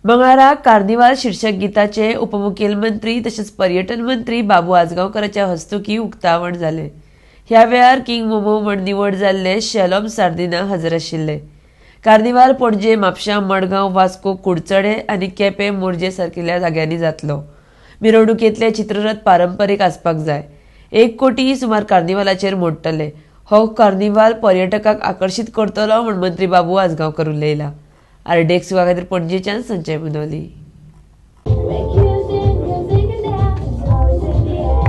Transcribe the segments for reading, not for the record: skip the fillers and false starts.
मंगळारा कार्निवाल शीर्षक गिताचे उपमुखेलमंत्री तशेंच पर्यटन मंत्री बाबू आजगांवकराच्या हस्तुकी उक्तावण जालें. ह्या वेळार किंग मोमो म्हण निवड जाल्ले शेलॉम सार्दिना हजर आशिल्ले. कार्निवाल पणजे, म्हापशा, मडगांव, वास्को, कुडचडे आनी केपें, मोरजे सारकिल्ल्या जाग्यांनी जातलो. मिरवणुकेंतले चित्ररथ पारंपरीक आसपाक जाय. 1 कोटी सुमार कार्निवालाचेर मोडटले. हो कार्निवाल पर्यटकांक आकर्शीत करतलो म्हूण मंत्री बाबू आजगांवकर उलयला. आरडीएक्स खातीर पणजेच्यान Sanjay मुनोली. Music, music and dance, it's always in the air.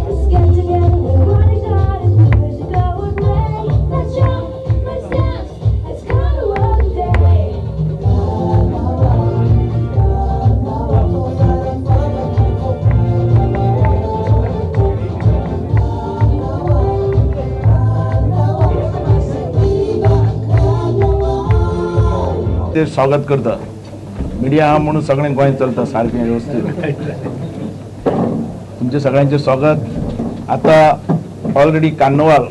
Let's get together, we're what got and the music go and play. Let's jump, let's dance, let's carnival today. ते स्वागत करता. मिडिया आहा म्हणून सगळें गोंय चलता सारकें वेवस्थीत. तुमचें सगळ्यांचें स्वागत. आतां ऑलरेडी कार्नवाल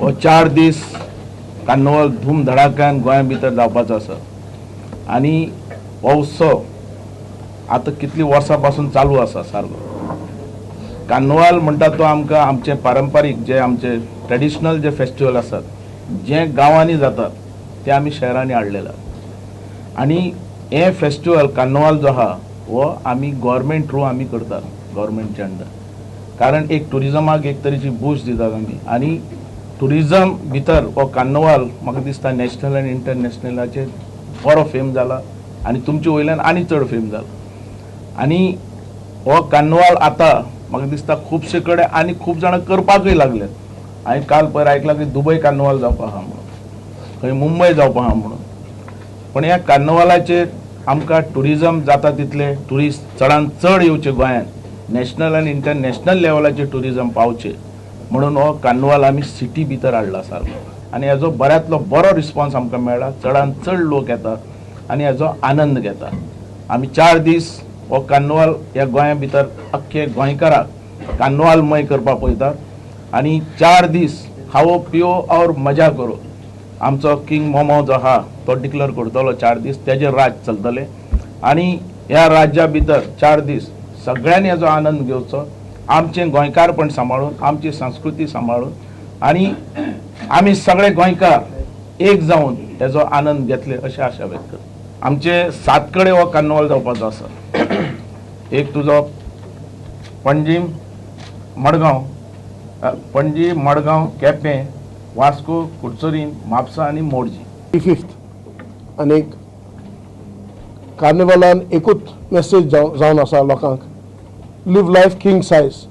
हो 4 दीस कार्नवाल धूम धडाक्यान गोंया भितर जावपाचो आसा आनी हो उत्सव आतां कितलीं वर्सां पासून चालू आसा सारको. कार्नवाल म्हणटा तो आमकां आमचे पारंपारीक जे आमचे ट्रेडिशनल जे फेस्टिवल आसात, जे गांवांनी जातात, ते आमी शहरांनी हाडलेले. आनी हे फेस्टिवल कार्नवाल जो आहा हो आमी गोवोरमेंट थ्रू आमी करतात, गोवोरमेंटच्या अंडर, कारण एक ट्युरिजमाक एक तरेची बूस्ट दितात आमी. आनी ट्युरिजम भितर हो कार्नवाल म्हाका दिसता नॅशनल आनी इंटरनॅशनलाचेर बरो फेम जाला आनी तुमचे वयल्यान आनी चड फेम जाला. आनी हो कार्नवाल आतां म्हाका दिसता खुबशे कडेन आनी खूब जाणां करपाकूय लागले. हांवें काल पयर आयकलां की दुबय कार्नवाल जावपा आहा म्हणून, खंय मुंबय जावपा आहा म्हणून. पण ह्या कार्नवालाचेर आमकां ट्युरिजम जाता तितले ट्युरिस्ट चडान चड येवचे गोंयांत, नॅशनल आनी इंटरनॅशनल लेवलाचेर ट्युरिजम पावचे म्हणून हो कार्नवाल आमी सिटी भितर हाडला सारको. आनी हेजो बऱ्यांतलो बरो रिस्पॉन्स आमकां मेळ्ळा. चडान चड लोक येतात आनी हेजो आनंद घेता. आमी 4 दीस हो कार्नवाल ह्या गोंया भितर अख्खे गोंयकाराक कार्नवालमय करपाक पळयतात आनी 4 दीस खाओ, पियो और मजा करो. आमचो किंग मोमो जो आहा तो डिक्लेअर करतलो. 4 दीस तेजेर राज चलतलें आनी ह्या राज्या भितर 4 दीस सगळ्यांनी हेजो आनंद घेवचो, आमचें गोंयकारपण सांबाळून, आमची संस्कृती सांबाळून, आनी आमी सगळे गोंयकार एक जावन हेजो आनंद घेतले अशें आशा व्यक्त करता. आमचे सात कडेन हो कार्नवाल जावपाचो आसा. एक तुजो पणजी, मडगांव, पणजी, मडगांव, केपें, वास्को, कुडचरीम, म्हापसा आनी मोरजी. फिफ्थ आनी कार्निवलान एकूच मेसेज जावन आसा लोकांक: live life king size,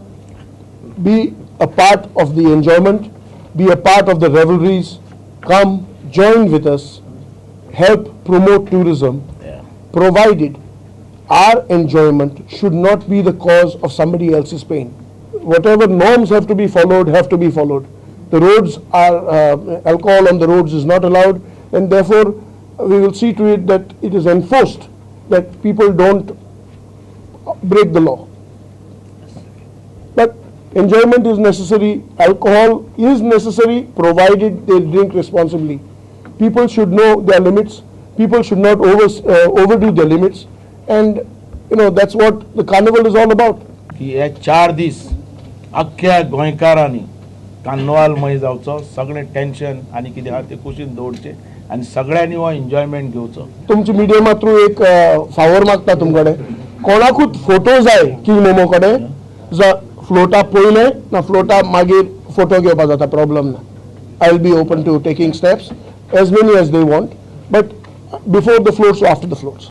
be a part of the enjoyment, be a part of the revelries, come join with us, help promote tourism, provided our enjoyment should not be the cause of somebody else's pain. Whatever norms have to be followed, have to be followed. The roads are, alcohol on the roads is not allowed, and therefore we will see to it that it is enforced that people don't break the law. But enjoyment is necessary, alcohol is necessary, provided they drink responsibly. People should know their limits, people should not overdo their limits, and that's what the carnival is all about. की हे 4 दीस अख्ख्या गोंयकारांनी कार्नवालमय जावचो, सगळें tension आनी कितें आहा तें कुशीन दवरचें आनी सगळ्यांनी हो एन्जॉयमेंट घेवचो. तुमची मिडियमा थ्रू एक फावर मागता तुमकडे. कोणाकूच फोटो जाय किंग मोमो कडेन, जा फ्लोटा पयले ना फ्लोटा मागीर फोटो घेवपा जाता, प्रॉब्लम ना. I will be open to taking steps, as many as they want, but before the floats, after the floats.